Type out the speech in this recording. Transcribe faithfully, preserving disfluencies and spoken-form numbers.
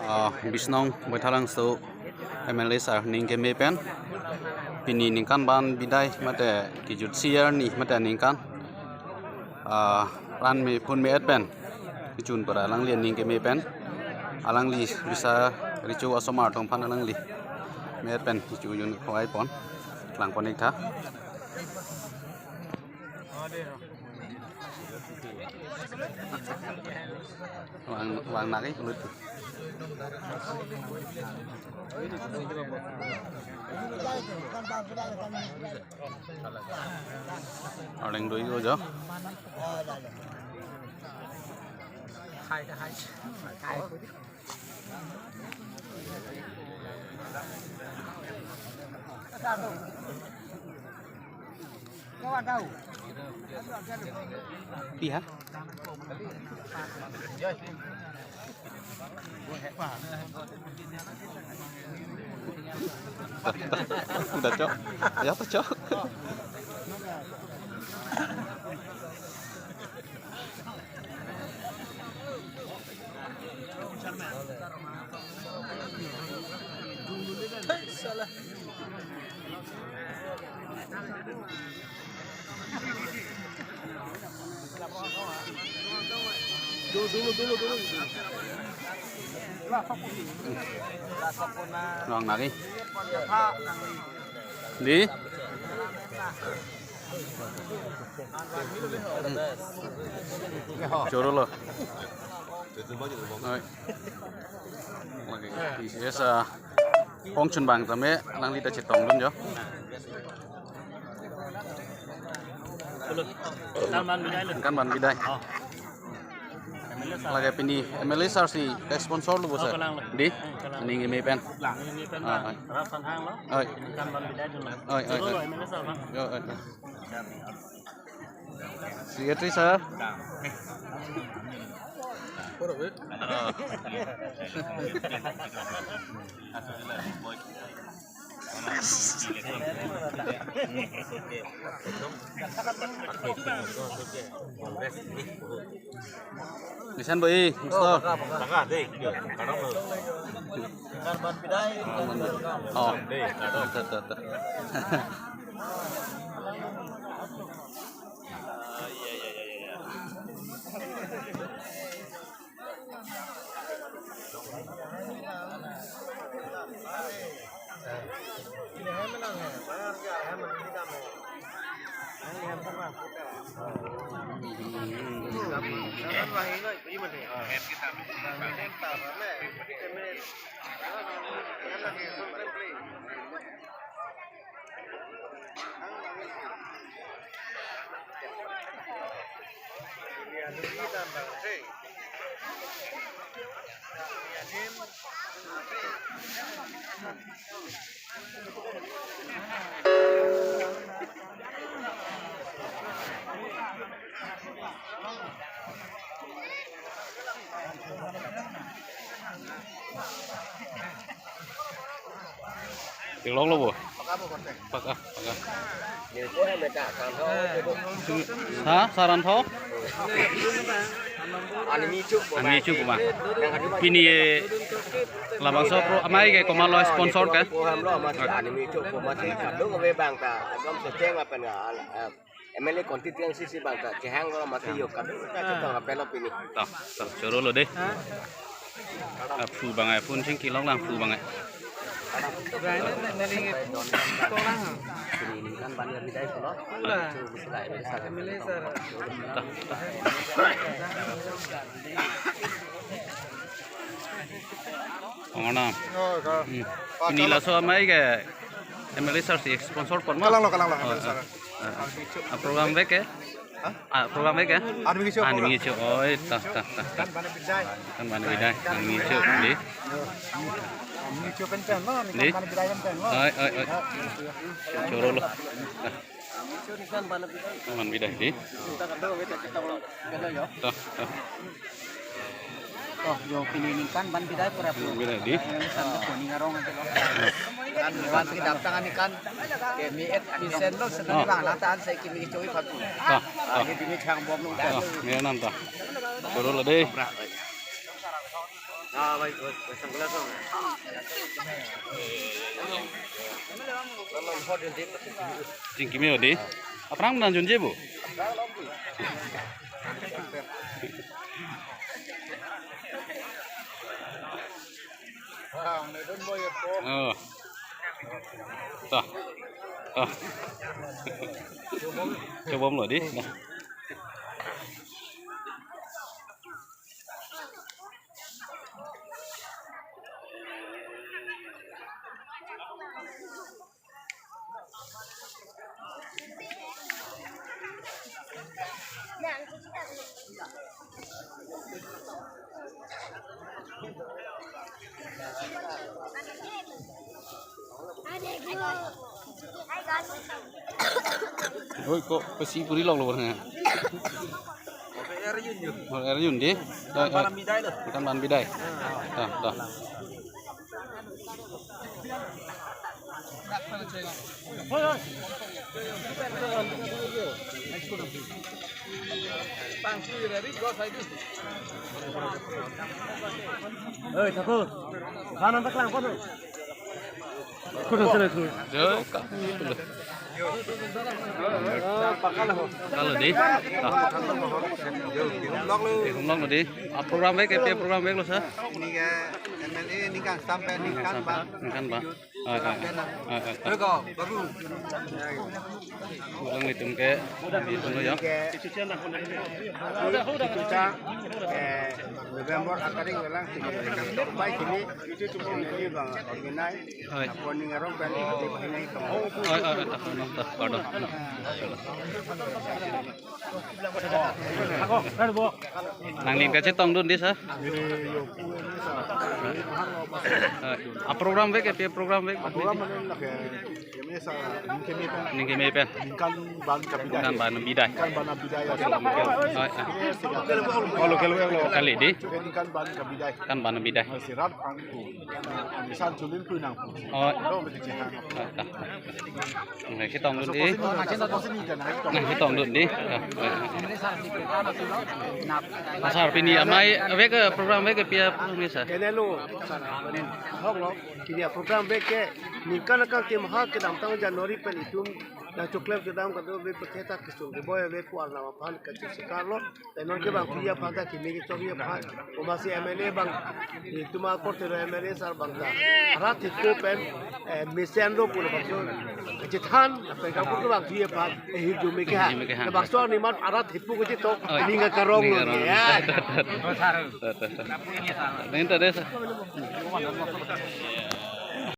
Ah, Bishnong Baithalangso M L A sir aning keme pen pini ningkan ban bidai mate kejutsi arni mate ningkan, ah, ran me phun me-et pen kechun pura alangli aning keme pen alangli bisa recho asomar atum aphan alangli me-et pen kechun khoi pon lang pon ik tha. Vang, vang nang ik lut. Arleng doi ko jo. Pi ha? Udah, Cok. Ya, apa, Cok? Vang nang ik. Di? Choro lo. Oi. T C S, ah, pongchun bang tame alangli ta chetongdun jo. Ningkan ban bidai lo. Ningkan ban bidai. Oh. M L A sir. Lake pini M L A sir si sponsor lo bo, oh, sir. Kalang lo. Di? Hmm, kalang. Aning keme pen. Aning keme pen. Ah, ah. Rap sanhang lo. Oi. Ningkan ban bidai dun lo. Oi, oi, oi. Lo M L A sir, bang. Yo, oi, oi. Secretary sir. Bisan boi, Mister. Oh. Tuh, tuh, tuh, tuh. Theklong lo bo. Paka, paka. Ha, saran tho. Animi chuk, animi chuk ma. Pini, eh, labangso pro amei ke komatlo sponsor ke? Animi chuk, komat ke kadung ave bang ta. Ekdom secheng apen ga, eh, M L A constituency si bang ta chehang lo mati yo kadung ta chetong apelo pini. Toh, toh, choro lo dei. Aphu bang ai phun chingki long lang aphu bang ai. Pini ningkan ban bidai pulo. Toh, toh. Ong arnam. Hmm. Pini laso amei ke M L A sir si sponsor pon ma? Kalang lo, kalang lo, oh, M L A sir. Ah, ah. Ah, program vek ke? Hah? Ah, program vek ke? Animi chuk. Animi chuk. Oi, ta, ta, ta, ta. Ningkan ban bidai. Ningkan ban bidai. Animi chuk, dei. Animi chuk pen pen lo, ningkan ban bidai pen pen lo. Oi, oi, oi. Choro lo. Ningkan ban bidai, dei. Ta, ta. Toh, yo pini ningkan ban bidai pura pura. Ban bidai, dei. Yang sampai kuning arong aja lo. Kan, kan kita datang ini kan kemi et mesen lo sedang bang latan saya kemi coi patu. Toh, toh. Ini bini chang bom lo. Toh, ningkan ta. Choro lo dei. Chingki me odi. Aphrang nang junje bo. Oh. Toh. Toh. Chobom lo di. Nah. Oi, kok pesi puri lok lo bang. Oh, er yun di. Oi, oi. Kan ban bidai. Dah, dah. Oi, Thakur. Kanan paklang kono. Kono sele tu. Jo, ka. Kalau di. Ah. Di humlok lo di. Ah, program vek, K P I program vek lo, sir. Ini ke M L A ningkan sampai ningkan, Pak. Ningkan, Pak. Ah, ah, ah, ah. Ulang itum ke, di sini ya. Kita, eh, November akaring ulang, baik ini, itu cuma ini bang, organize. Oi. Apa ning arong pen, di bahina itu. Oi, oi, oi, tak, no, tak, pardon. Nangning kachetongdun di, sir. Eh, ah, program vek, K P I program vek. Program mana lagi? Ini sa, ningkan ini pen. Ningkan ban ke bidai. Ningkan ban bidai. Ningkan ban bidai ya. Oi, oi. Oh, local, local. Kali di. Ningkan ban ke bidai. Kan ban bidai. Masih rat pangku. Misan chulin tu nang. Oh. Dong bagi cihang. Ah, ah. Nangchetongdun di. Nangchetongdun di. Ah, ah. Asar pini amei vek, eh, program vek, eh, K P I program, sir. Kene lo, sir. Hok lo, kini program vek ke, ningkan akangkimi kedamtang January pen itum nangchoklem kedam kado vek, peketa kesung keboi vek, pu arnam aphan kachisi karlo. Te non ke bang P A aphan ta kimi kechok aphan. Komatsi M L A bang, itum apor tero M L A sir bang ta. Arat thekpo pen, eh, mesen lo pulo bang so. Kachethan, pen kapur ke bang P A aphan, eh, hirjume ke ha. Hirjume ke ha. Ke bang so ni man arat thekpo kachetong, oi, ning karong lo, ning karong lo ya. Nangta deh, sir.